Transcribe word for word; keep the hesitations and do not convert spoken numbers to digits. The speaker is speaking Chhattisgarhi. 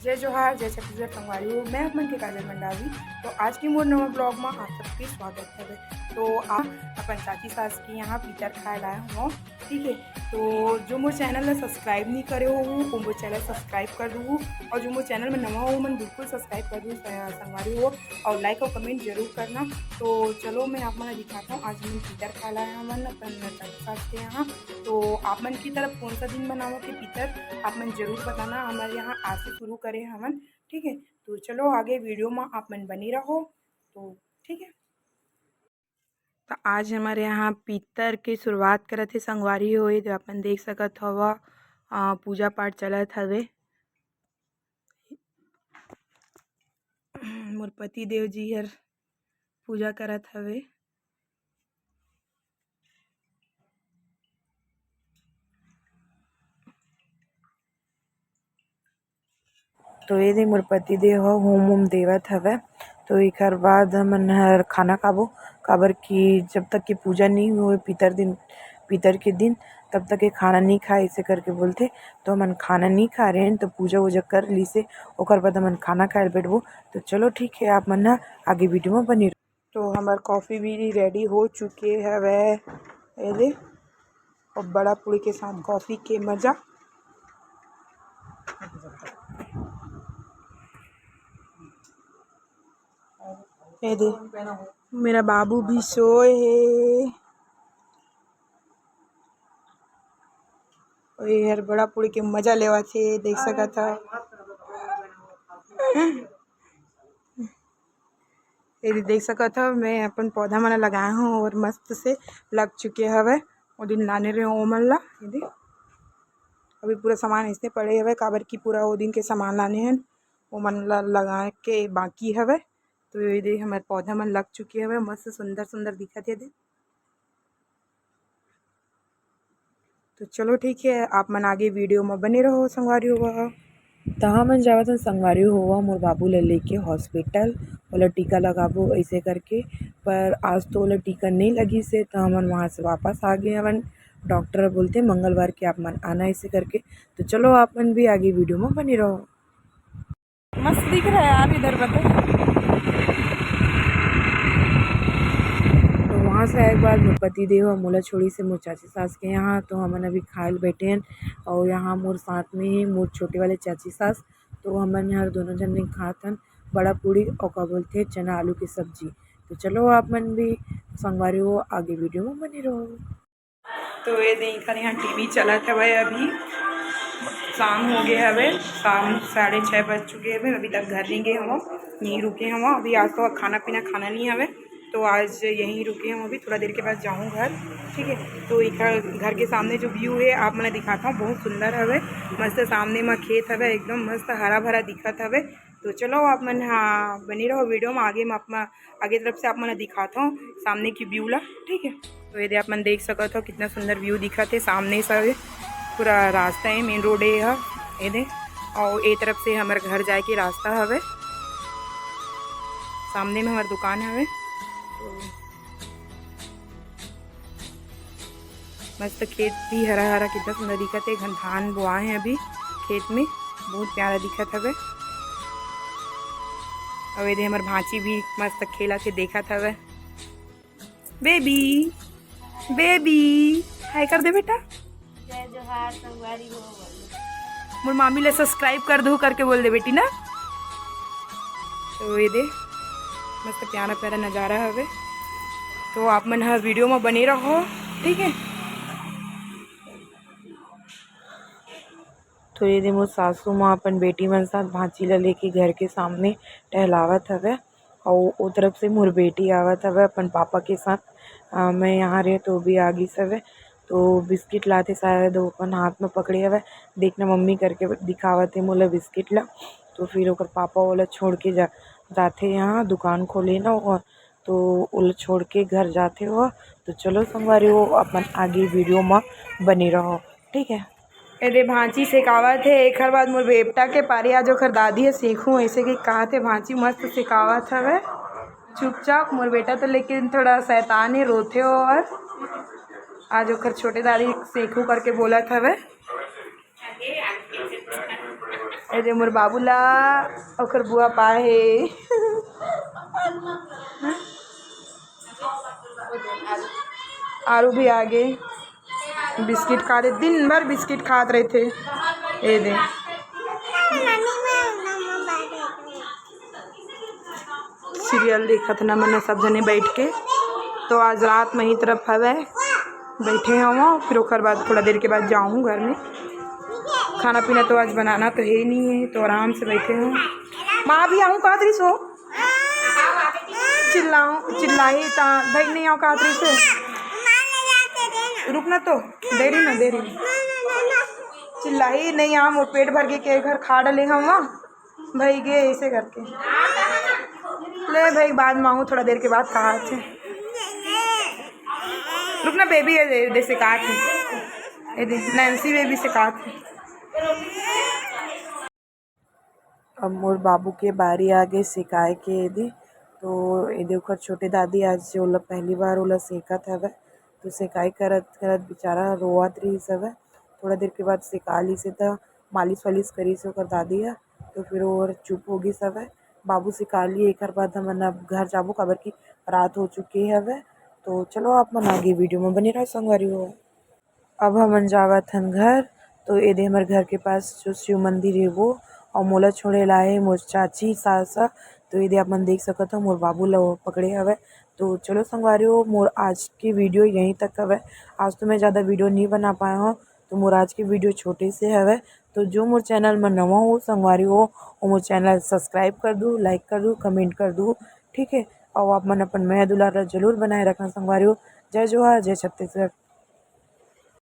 जय जोहार, जय छत्तीसगढ़ संगवारी हो, मैं आप मन के काजल मंडावी। तो आज के मोर नवा ब्लॉग में आप सबके स्वागत है। तो आप अपन चाची सास के यहाँ पीतर खाए लाए हो, ठीक है। तो जो मोर चैनल ला सब्सक्राइब नहीं करे हो, वो मोर चैनल सब्सक्राइब कर दू, और जो मोर चैनल में नवा हो, मन बिल्कुल सब्सक्राइब कर दू, संगवारी हो, और लाइक और कमेंट जरूर करना। तो चलो, मैं आप मन दिखाता हूँ, आज हमन पीतर खाए लाए हमन अपन चाची सास के यहाँ। तो आप मन की तरफ कौन सा दिन मनावा के पीतर, आप मन जरूर बताना। हमारे यहाँ आज से शुरू करे हमन, ठीक है। तो चलो, आगे वीडियो में आप मन बने रहो। तो ठीक है, तो आज हमारे यहाँ पीतर के शुरुआत करत हे संगवारी हो, ये जो अपन देख सकत हवा, अ, पूजा पाठ चलत हवे। मोर पति देव जी हर पूजा करत हवे। तो ये दे मोर पति देव ह होम वोम देवत हवय। तो एकर बाद हमन हर खाना खाबो, काबर कि जब तक कि पूजा नहीं होए पितर दिन, पितर के दिन, तब तक ये खाना नहीं खाए, ऐसे करके बोलथे। तो हमन खाना नहीं खा रहे हैं, तो पूजा वूजा कर ली से ओकर बाद हमन खाना खाए बैठबो। तो चलो ठीक है, आप मन ह आगे वीडियो में बने रहो। तो हमर कॉफी भी रेडी हो चुके हवय। ये दे, और बड़ा पूड़ी के साथ कॉफी के मजा। ये दे, मेरा बाबू भी सोए हे। और ये हर बड़ा पूड़ी के मजा लेवत हे, देख सकत ह। ये दे देख सकत हव, मैं अपन पौधा मन लगाए हव और मस्त से लग चुके हवय। ओ दिन लाने रहे ओमन ला, ये दे। अभी पूरा सामान ऐसने पड़े हवय, काबर कि पूरा ओ दिन के सामान लाने हन, ओमन ला लगाए के बाकी हवय। तो ये दे हमर पौधा मन लग चुके हवय, मस्त सुंदर सुंदर दिखत हे दे। तो चलो ठीक है, आप मन आगे वीडियो में बने रहो संगवारी हो। त हमन जावत हन संगवारी हो, मोर बाबू ला लेके हॉस्पिटल, ओला टीका लगाबो ऐसे करके। पर आज तो ओला टीका नहीं लगी से, तो हमन वहाँ से वापस आ गए हवन। डॉक्टर बोलते मंगलवार के आप मन आना ऐसे करके। तो चलो आप मन भी आगे वीडियो में बने रहो। मस्त दिख रहा है यार इधर पर तो। तो वहाँ से आए के बाद मोर पति देव ह मोला छोड़ी से मोर चाची सास के यहाँ, तो हमन अभी खाए ल बैठे हन। और यहाँ मोर साथ में ही मोर छोटे वाले चाची सास, तो हमन हर दोनों जन ने खात हन बड़ा पूड़ी और का बोलथे चना आलू के सब्जी। तो चलो आप मन भी संगवारी हो आगे वीडियो में बने रहो। तो ये दे इखर यहाँ टीवी चलत हवय, अभी शाम हो गए हवे, शाम साढ़े छः बज चुके हवे, अभी तक घर नहीं गए हवं, यहीं रुके हवं। अभी आज तो खाना पीना खाना नहीं हवे, तो आज यहीं रुके हवं। अभी थोड़ा देर के बाद जाऊँ घर, ठीक है। तो इखर घर के सामने जो व्यू है आप मन दिखाता हूँ, बहुत सुंदर हवे, मस्त सामने में खेत हवे, एकदम मस्त हरा भरा दिखत हवे। तो चलो आप मन, हाँ, बने रहो वीडियो में, आगे में आप मन, आगे तरफ से आप मन दिखाता हूँ सामने की व्यू ला, ठीक है। तो ये दे आप मन देख सकत हो कितना सुंदर व्यू दिखत हे सामने से, पूरा रास्ता है, मेन रोड है यह, ये दे। और ये तरफ से हमर घर जाए के रास्ता हवे, सामने में हमर दुकान हवे। तो मस्त खेत भी हरा हरा कितना सुंदर दिखत हे। घन धान बोआए हे अभी खेत में, बहुत प्यारा दिखत हवे। अउ एदे हमर भांची भी मस्त खेलत हे, देखत हवे। बेबी, बेबी, हाय कर दे बेटा। जय जोहार संगवारी हो। मोर मामी ले सब्सक्राइब कर दो करके बोल दे बेटी ना। तो ये दे मस्त प्यारा प्यारा नज़ारा हवे। तो आप मन ह वीडियो में बने रहो, ठीक है। तो ये दे मोर सासू माँ अपन बेटी मन साथ भांची ला लेके घर के सामने टहलावत हवे। अउ ओ तरफ से मोर बेटी आवत हवे अपन पापा के साथ। अ, मैं यहाँ रहे तो भी आ गिस हवे। तो बिस्किट लाथे शायद, वो अपन हाथ में पकड़े हवे। देखना मम्मी करके दिखावत हे मोला बिस्किट ला। तो फिर ओकर पापा ओला छोड़ के जा, जाथे यहाँ दुकान खोले ना वो, तो ओला छोड़ के घर जाथे वो। तो चलो संगवारी हो, अपन आगे वीडियो में बने रहो, ठीक है। एदे भांची सेकावत हे, एखर बाद मोर बेटा के पारी आज ओखर दादी ह सेखहूं, ऐसे कि कहाथे भांची मस्त सेकावत हवे चुपचाप। मोर बेटा तो लेकिन थोड़ा शैतान हे, रोथे हो, और आज ओखर छोटे दादी सेखहूं करके बोलत हवे। ए दे मोर बाबू ला ओकर बुआ पाए हे। आरू भी आगे बिस्किट खात हे, दिन भर बिस्किट खात रहिथे। ए दे सीरियल देखत ना मन सब जने बैठ के। तो आज रात में ही तरफ हवय, बैठे हवं, फिर ओकर बाद थोड़ा देर के बाद जाऊँ घर में। खाना पीना तो आज बनाना तो हे ही नहीं है, तो आराम से बैठे हवं। माँ भी आऊँ कहत रहिस हो, चिल्लाऊँ, चिल्लाही ता भाई नहीं आऊँ कहत रहिस हे। रुक ना तो, देरी ना, देरी ना। चिल्लाही नहीं आऊँ, मोर पेट भर के, के घर खा डले हवं। भई गे ऐसे करके। ले भाई, बाद में आहूँ, थोड़ा देर के बाद कहा थे। रुक ना, बेबी ये दे, दे सिखात हे। ये दे, नैन्सी बेबी सिखात हे। अब मोर बाबू के बारी आगे सिखाए के। ये दे, तो ये दे ओकर छोटे दादी आज ओला पहली बार ओला सेकत हवय। तो सेकाई करत करत बेचारा रोवत रहिस हवय। थोड़ा देर के बाद सेका लिस हे, त मालिश वालिश करिस हे ओकर दादी ह, तो फिर वो चुप हो गिस हवय। बाबू सेका लिए, एकर बाद हमन अब घर जाबो, काबर कि रात हो चुके हवय। तो चलो, आप मन आगे वीडियो में बने रहो संगवारी हो। अब हमन जावत हन घर। तो ये दे हमर घर के पास जो शिव मंदिर हे वो, और मोला छोड़े ला हे मोर चाची सास ह। तो ये दे आप मन देख सकत हो, मोर बाबू ला वो पकड़े हवय। तो चलो संगवारी हो, मोर आज की वीडियो यहीं तक हवय। आज तो मैं ज़्यादा वीडियो नहीं बना पाए हूँ, तो मोर आज की वीडियो छोटे से हवय। तो जो मोर चैनल में नवा हो संगवारी हो, वो मोर चैनल सब्सक्राइब कर दू, लाइक कर दू, कमेंट कर दू, ठीक है। और आप मन अपन मया दुलार ला जरूर बनाए रखना संगवारी हो। जय जोहार, जय छत्तीसगढ़।